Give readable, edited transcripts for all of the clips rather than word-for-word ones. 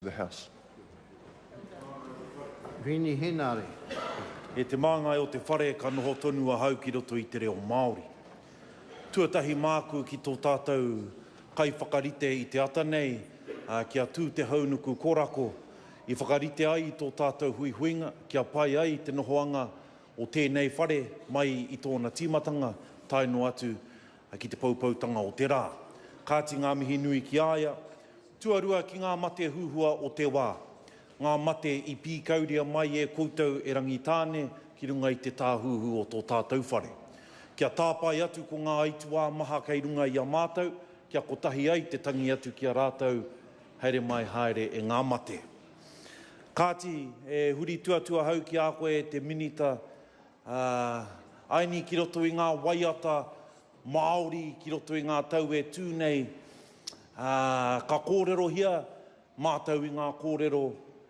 The House. Vini Henare. E te māngai o te whare ka noho tonu ahau ki roto i te reo Māori. Tuatahi māku ki tō tātou kaiwhakarite i te ata nei, kia tū te haunuku korako i whakarite ai i tō tātou huihuinga kia pai ai te nohoanga o tēnei whare mai i tōna tīmatanga tae noa atu ki te poupoutanga o te rā. Kāti ngā mihi nui ki a ia, Tuarua ki ngā mate huhua o te wā, ngā mate i pīkauria mai e koutou e Rangitāne ki runga i te tāhuhu o tō tātou whare. Kia tāpae atu ko ngā aituā maha kei runga i a mātou, kia kotahi ai te tangi atu ki a rātou, haere mai haere e ngā mate. Kāti, e huri tuatua hau ki a koe e te Minita, ā, aini ki roto i ngā waiata Māori ki roto i ngā tau e tū nei, ā, ka kōrerohia mātou i ngā kōrero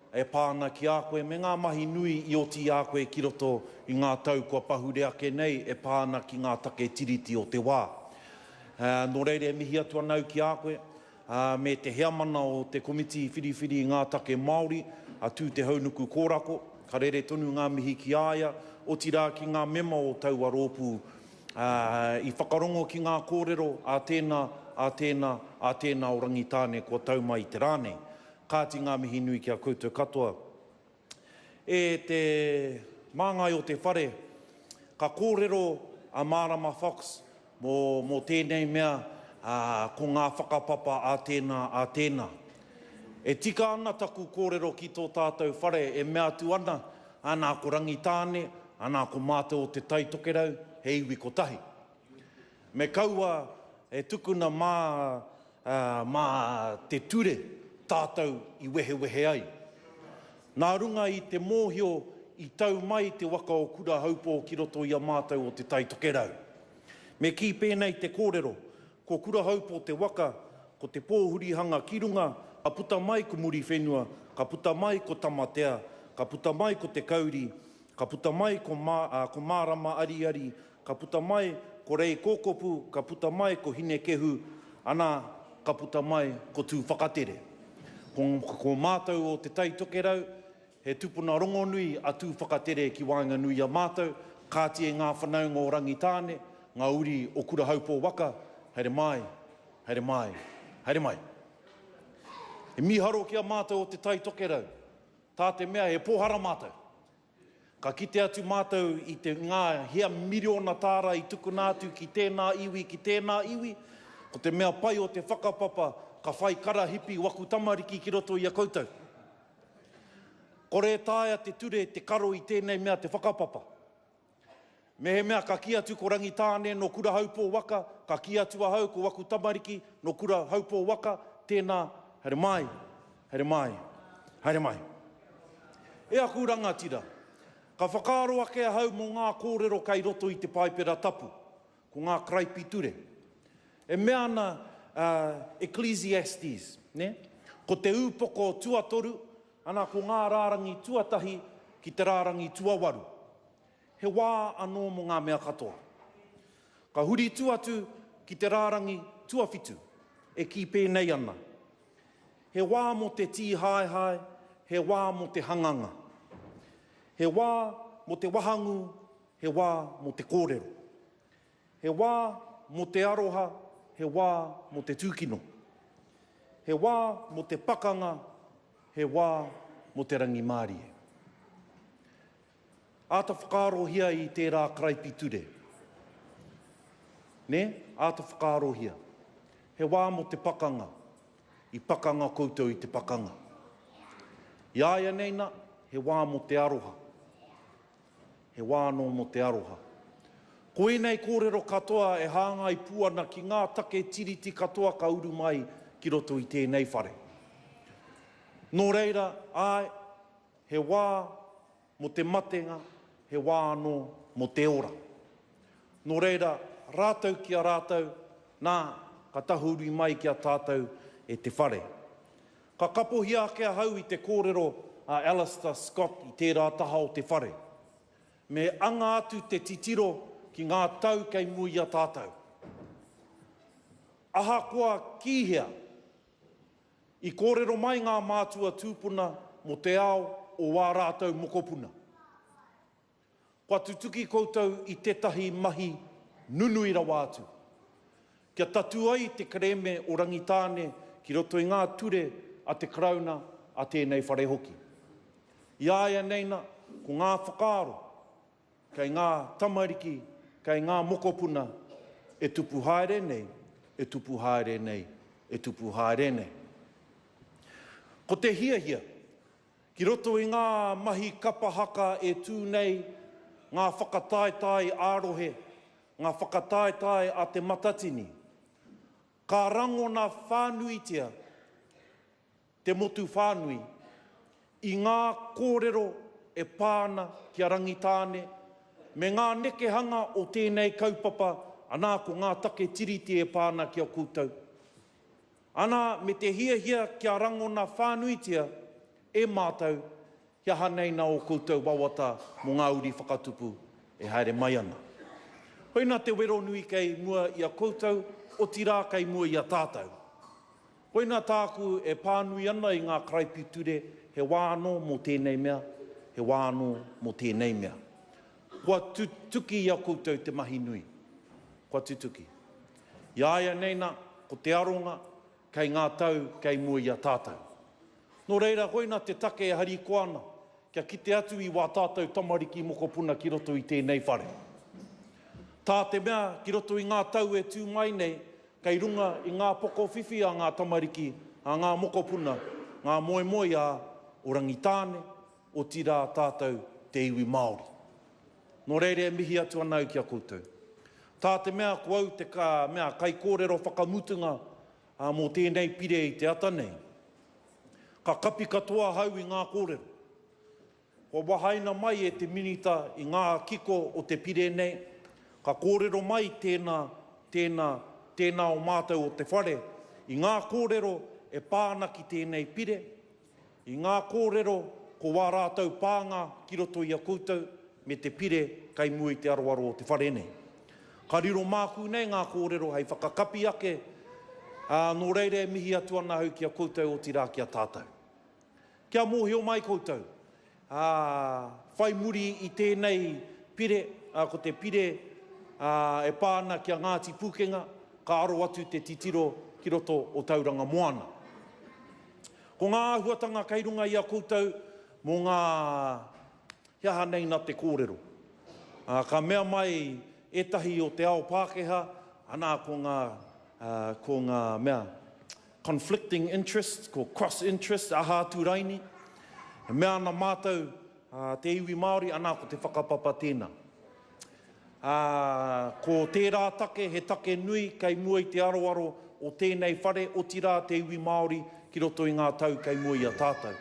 e pā ana ki a koe me ngā mahi nui i oti i a koe ki roto i ngā tau kua pahure ake nei e pā ana ki ngā take Tiriti o te wā. Ā, nō reira e mihi atu ana au ki a koe, ā, me te heamana o te Komiti Whiriwhiri i ngā Take Māori, a Tūtehounuku Kōrako, ka rere tonu ngā mihi ki a ia, otirā ki ngā mema o taua rōpū, ā, i whakarongo ki ngā kōrero a tēnā, a tēnā, a tēnā o Rangitāne kua tau mai i te rā nei. Kāti ngā mihi nui ki a koutou katoa. E te māngai o te whare, ka kōrero a Mārama Fox mō, mō tēnei mea, ā, ko ngā whakapapa a tēnā, a tēnā. E tika ana taku kōrero ki tō tātou whare e mea atu ana, ana ko Rangitāne, ana ko mātou o Te Tai Tokerau, he iwi kotahi. Me kaua e tukuna mā Ā, mā te ture tātou i wehewehe ai. Nā runga i te mōhio i tau mai te waka o Kurahaupō ki roto i a mātou o Te Tai Tokerau. Me kī pēnei te kōrero, ko Kurahaupō te waka, ko te pōhurihanga ki runga, ka puta mai ko Muriwhenua, ka puta mai ko Tamatea, ka puta mai ko Te Kauri, ka puta mai ko Mārama Ariari, Ka puta mai ko Rei-kōkopu, ka puta mai ko Hinekehu, ana, ka puta mai ko Tūwhakatere. Ko, ko mātou o Te Tai Tokerau, he tupuna rongonui a Tūwhakatere ki waenganui i a mātou, kāti e ngā whanaunga o Rangitāne, ngā uri o Kurahaupō waka, haere mai, haere mai, haere mai. He mīharo ki a mātou o Te Tai Tokerau, tā te mea he pōhara mātou. Ka kite atu mātou i te ngā hia miriona tāra i tukuna atu ki tēnā iwi, ki tēnā iwi, ko te mea pai o te whakapapa ka whai karahipi waku tamariki ki roto i a koutou. Kore e taea te ture te karo i tēnei mea te whakapapa. Mehemea ka kī atu ko Rangitāne nō Kurahaupō waka, ka kī atu ahau ko waku tamariki nō Kurahaupō waka, tēnā, haere mai, haere mai, haere mai. E aku rangatira, ka whakaaro ake ahau mō ngā kōrero kei roto i te Paipera Tapu, ko ngā karaipiture. E mea ana a Ecclesiastes, nē? Ko te ūpoko tuatoru, ana ko ngā rārangi tuatahi ki te rārangi tuawaru. He wā anō mō ngā mea katoa. Ka huri tū atu ki te rārangi tuawhitu, e kī pēnei ana, He wā mō te tīhaehae, he wā mō te hanganga. He wā mō te wahangū, he wā mō te kōrero. He wā mō te aroha, he wā mō te tūkino. He wā mō te pakanga, he wā mō te rangimārie. Āta whakaarohia i tērā karaipiture. Nē? Āta whakaarohia. He wā mō te pakanga. I pakanga koutou i te pakanga. I āianei na, he wā mō te aroha. He wā anō mō te aroha. Ko ēnei kōrero katoa e hāngai pū ana ki ngā take Tiriti katoa ka uru mai ki roto i tēnei whare. Nō reira, āe, He wā mō te matenga, he wā anō mō te ora. Nō reira, rātou ki a rātou, nā, ka tahuri mai ki a tātou e te whare. Ka kapohia ake ahau i te kōrero a Alistair Scott i tērā taha o te whare. Me anga atu te titiro ki ngā tau kei mua i a tātou. Ahakoa ki hea. I kōrero mai ngā mātua tūpuna mō te ao o wā rātou mokopuna. Kua tutuki koutou i tētahi mahi nunui rawa atu. Kia tatū ai te kerēme o Rangitāne ki roto i ngā ture a te Karauna, a tēnei whare hoki. I āianei na, ko ngā whakaaro kei ngā tamariki, kei ngā mokopuna e tupu haere nei, e tupu haere nei, e tupu haere nei. Ko te hiahia, ki roto i ngā mahi kapa haka e tū nei, ngā whakataetae ā-rohe, ngā whakataetae a Te Matatini, ka rangona whānuitia te motu whānui i ngā kōrero e pā ana ki a Rangitāne me ngā nekehanga o tēnei kaupapa, anā ko ngā take Tiriti e pā ana ki a koutou. Anā me te hiahia kia rangona whānuitia e mātou He aha nei nā ō koutou wawata mō ngā uri whakatupu e haere mai ana? Koina te wero nui kei mua i a koutou, otirā kei mua i a tātou. Koina tāku e pānui ana i ngā karaipiture, he wā anō mō tēnei mea, he wā anō mō tēnei mea. Kua tutuki i a koutou te mahi nui. Kua tutuki. I āianei nā, ko te aronga kei ngā tau kei mua i a tātou. Nō reira, koina te take e harikoa ana, kia kite atu i wā tātou tamariki mokopuna ki roto i tēnei whare. Tā te mea, ki roto i ngā tau e tū mai nei, kei runga i ngā pokowhiwhi a ngā tamariki, a ngā mokopuna, ngā moemoeā o Rangitāne, otirā tātou te iwi Māori. Nō reira e mihi atu ana au ki a koutou. Tā te mea ko au te mea kaikōrero whakamutunga mō tēnei pire i te ata nei. Ka kapi katoa ahau i ngā kōrero. Kua wahaina mai e te Minita i ngā kiko o te pire nei, ka kōrero mai tēnā, tēnā, tēnā o mātou o te whare i ngā kōrero e pā ana ki tēnei pire, I ngā kōrero ko wā rātou pānga ki roto i a koutou me te pire kei mua i te aroaro o te whare nei. Ka riro māku nei ngā kōrero hei whakakapi ake, ā, nō reira e mihi atu ana au ki a koutou otirā ki a tātou. Kia mōhio mai koutou, ā, whai muri i tēnei pire, ā, ko te pire, ā, e pā ana ki a Ngāti Pūkenga, ka aro atu te titiro ki roto o Tauranga Moana. Ko ngā āhuatanga kei runga i a koutou mō ngā, he aha nei na te kōrero. Ā, ka mea mai ētahi o te ao Pākehā, anā ko ngā, ā, ko ngā mea, conflicting interests, ko cross interests, aha atu raini. E mea ana mātou, ā, te iwi Māori, anā ko te whakapapa tēnā. Ā, ko tērā take he take nui kei mua i te aroaro o tēnei whare, otirā te iwi Māori ki roto i ngā tau kei mua i a tātou.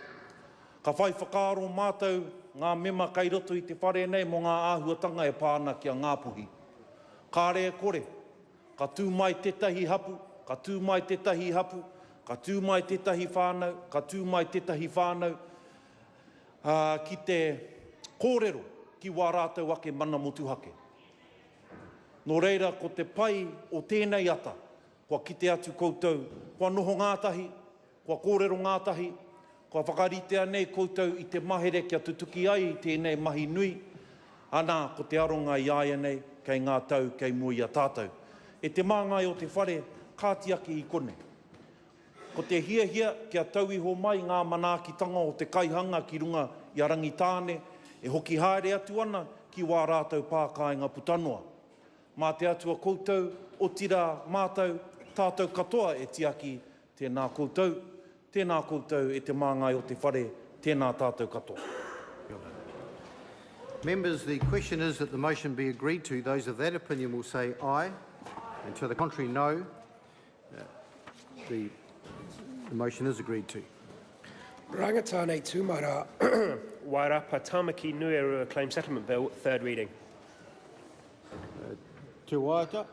Ka whai whakaaro mātou, ngā mema kei roto i te whare nei mō ngā āhuatanga e pā ana ki a Ngāpuhi. Kāre e kore, ka tū mai tētahi hapu, ka tū mai tētahi hapu, ka tū mai tētahi whānau, ka tū mai tētahi whānau, ā, ki te kōrero ki wā rātou ake mana motuhake. Nō reira, ko te pai o tēnei ata, kua kite atu koutou, kua noho ngātahi, kua kōrero ngātahi, kua whakaritea nei koutou i te mahere kia tutuki ai tēnei mahi nui, ana, ko te aronga i āianei, kei ngā tau kei mua i a tātou. E te māngai o te whare, kāti ake i konei. Ko te hiahia kia tau iho mai ngā manaakitanga o te kaihanga ki runga i a Rangitāne e hoki haere atu ana ki wā rātou pā kāinga puta noa. Mā te Atua koutou, otirā, mātou, tātou katoa e tiaki, tēnā koutou, tēnā koutou e te māngai o te whare, tēnā tātou katoa. Members, the question is that the motion be agreed to. Those of that opinion will say aye, and to the contrary, no. The, the motion is agreed to. Rangitāne Tūmara Wairarapa Tāmaki Nui-a-Rua Claim Settlement Bill, third reading. Uh, Te Waiata.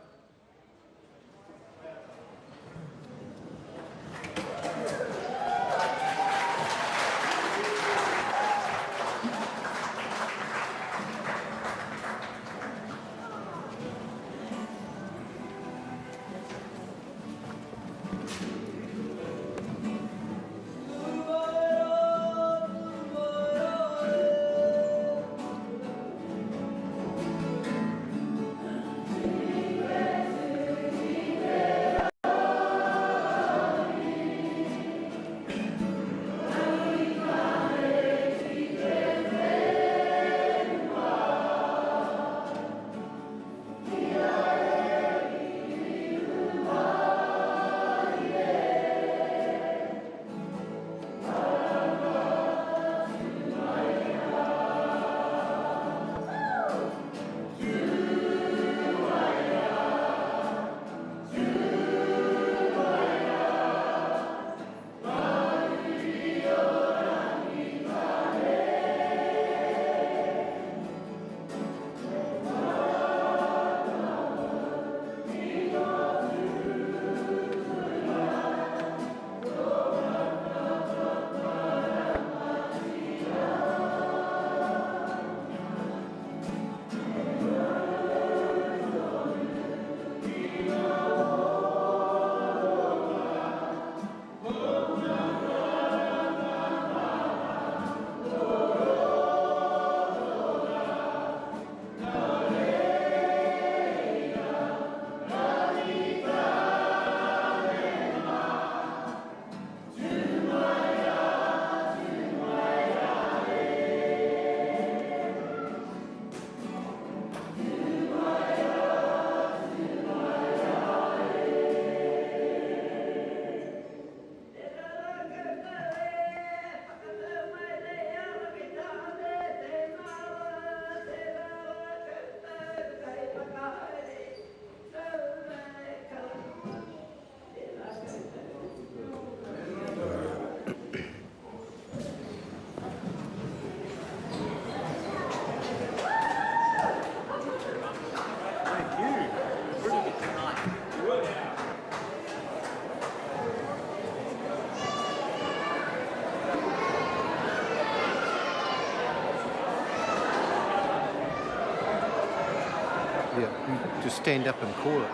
Yeah, you just stand up and call it.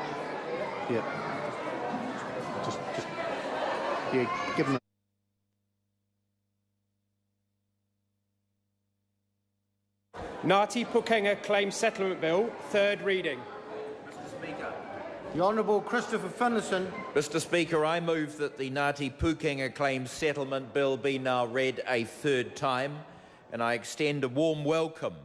Yeah. Just, just, yeah, give them. Ngāti Pukenga Claim Settlement Bill, third reading. The Honourable Christopher Finlayson. Mr Speaker, I move that the Ngāti Pukenga Claim Settlement Bill be now read a third time, and I extend a warm welcome